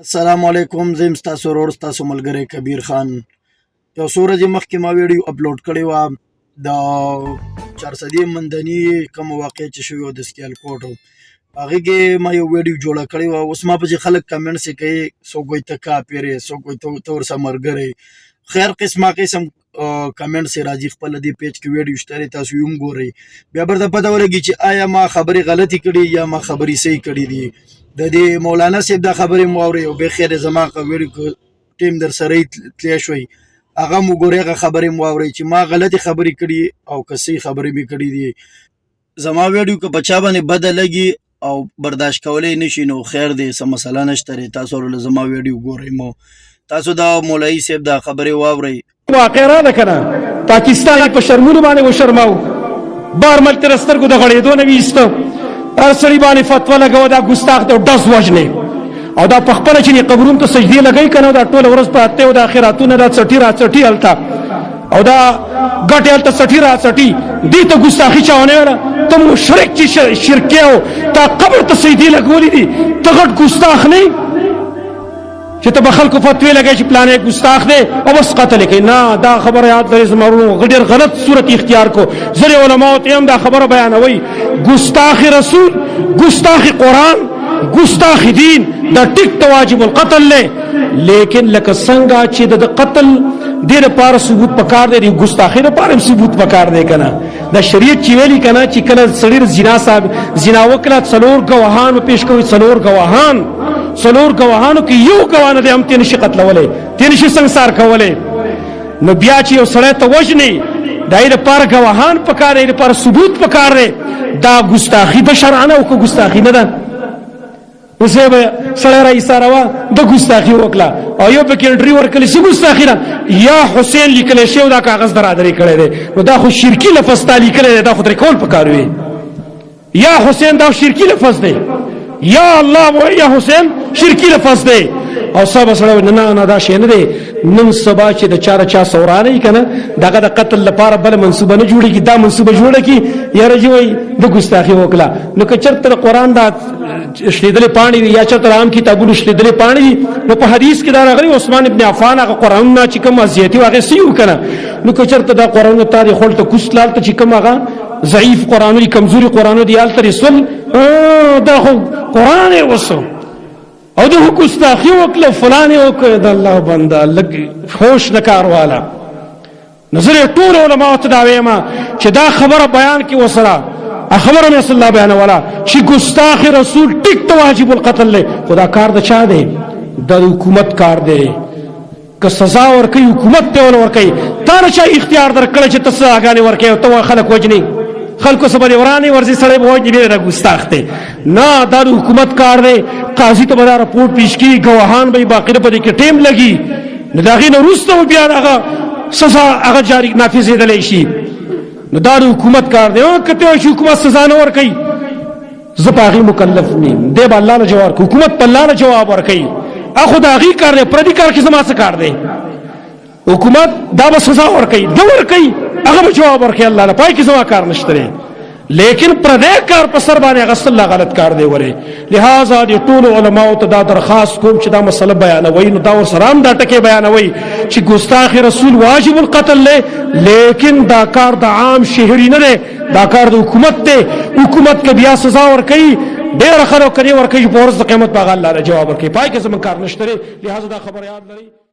السلام علیکم، زه یم ستاسو ورور، ستاسو ملګری کبیر خان. یو څو ورځې مخکې ما ویډیو اپلوډ کړې وه د چارسدې مندني کوم واقع چې شوی و د سکیالکوټ، هغې کې ما یو ویډیو جوړه کړې وه. اوس ما پسې خلک کمنټس یې کوي، څوک وایي ته کافر یې، څوک وایي ته ورسره ملګری. خیر، قسمه قسم کمنټس یې راځي. خپله دې پیج کې ویډیو شته دی، تاسو یې هم ګورئ، بیا به درته پته ولګي چې آیا ما خبرې غلطې کړي یا ما خبرې صحیح کړي دي. د دې مولانا صاحب دا خبرې مو واورئ او بیا خیر زما ویډیو ټیم در سره تللی شوئ، هغه مو ګورئ، هغه خبرې مو واورئ چې ما غلطې خبرې کړي او که صحیح خبرې مې کړي دي. زما ویډیو که په چا باندې بده لګي او برداشت کولی نشي، نو خیر دی، څه مسله نشته دی. تاسو له زما ویډیو ګورئ، مو تاسو دا مولوي صاحب دا خبرې واورئ. واقع را ده کنه، پاکستان په شرمونو باندې وشرماو، بار ملک تر سترګو د غړېدو نه ویسته، هر سړي باندې فتوا لګوه دا ګستاخ دی، ډز وژنې، او دا په خپله چې قبرونو ته سجدې لګوي که نه، دا ټوله ورځ پراته او دا خیراتونه دا څټي را څټي هلته، او دا ګټې هلته څټي را څټي. دې ته ګستاخي چا ونه ویله؟ ته مشرک چې شرکې او تا قبر ته سجدې لګولې دي، ته غټ ګستاخ نه چې ته به خلکو فتوی لګې چې پلانې ګستاخ دی او بس قتل کوي. نه، دا خبره یاد لري زما وروڼو، ډېر غلط صورت اختیار کو. ځینې علماو ته هم دا خبره بیانوي، ګستاخ رسول، ګستاخ قرآن، ګستاخ دین، دا ټیک ته واجب القتل دی. لیکن لکه څنګه چې د قتل دې لپاره ثبوت پکار دی، د ګستاخۍ لپاره هم ثبوت پکار دی که نه؟ دا شریعت چې ویلي که نه چې کله سړي زنا صاحب زنا وکړه، څلور ګواهان پیش کوي، څلور ګواهان، څلور ګواهانو کې یو ګواه نه دی هم تې نشي قتلولی، تې نشي سنګسار کولی. نو بیا چې یو سړی ته وژني، د هغې لپاره ګواهان پکار دی، لپاره ثبوت پکار دی. دا ګستاخي ده شرعا او که ګستاخي نه ده؟ اوس به سړی را ایساروه، د ګستاخي وکړه او یو پکې انټري ورکړې، څه ګستاخي ده؟ یا حسین لیکلی شوی دا کاغذ درادرې کړی دی، نو دا خو شرکي لفظ تا لیکلی دی، دا خو ترې کول پکار وي. یا حسین دا شرکی لفظ دی، یا الله و یا حسین شرکی لفظ دی. او سبا سره نه نه، دا شی نه دی. نن سبا چې د چا چا سورانه کنه، دغه د قتل لپاره بل منصوبه نه جوړیږي، دا منصوبه جوړه کی یاره جی وای د ګستاخی وکړه. نو که چرته قرآن دا شلیدلې پاڼې وي یا چرته عام کتابونو شلیدلې پاڼې وي، نو په حدیث کې دا راغلي عثمان ابن عفان هغه قرآن نه چې کوم ازیتی هغه سیو کنه. نو که چرته دا قرآن ته د خپل ته کوس لال ته چې کوم هغه ضعیف قرآن دي، کمزوري قرآن دي، هلته رسول دا خو قرآن یې وسو او د ګستاخي وکړه، فلان یې وکړه. د الله بنده لږ هوش د کار والا نظر. ټول علماو ته دا وایم چې دا خبره بیان کې وسره خبره مې صلی الله بیانوله چې ګستاخ رسول ټیک ته واجب القتل دی، خو دا کار د چا دی؟ د حکومت کار دی. که سزا ورکوي حکومت ته ول ورکوي، تا نه چا اختیار درکړی چې ته سزاګانې ورکوې او ته خلک وژنې، خلکو څه به دې ورانې ورځي، سړی به وژني، بیا دا ګستاخ دی. نه، دا د حکومت کار دی. قاضي ته به دا رپورټ پیش کړي، ګواهان به یې باقاعده په دې کې ټیم لګي، نو د هغې نه وروسته به بیا هغه سزا هغه جاري نافذېدلی شي. نو دا د حکومت کار دی. که ته چې حکومت سزا نه ورکوي، زه په هغې مکلف نه یم، دی به الله له جواب، حکومت په الله له جواب ورکوي. اخو د هغې کار دی، پردي کار کې زما څه کار دی؟ حکومت دا به سزا ورکوي، ده ورکوي، هغه به جواب ورکوي الله له، پای کې زما کار نشته دی. لیکن پردی کار په سر باندې اخیستل دا غلط کار دی. ولې لہذا د ټولو علماو ته دا درخواست کوم چې دا مسله بیانوي، نو دا ورسره هم دا ټکی بیانوي چې ګستاخ رسول واجب القتل دی، لیکن دا کار د عام شهري نه دی، دا کار د حکومت دی. حکومت که بیا سزا ورکوي ډېره ښه ده، که نه ورکوي په ورځ د قیامت به هغه الله له جواب ورکوي. پای کې زموږ کار نشته دی. لهذا دا خبره یاد لرئ.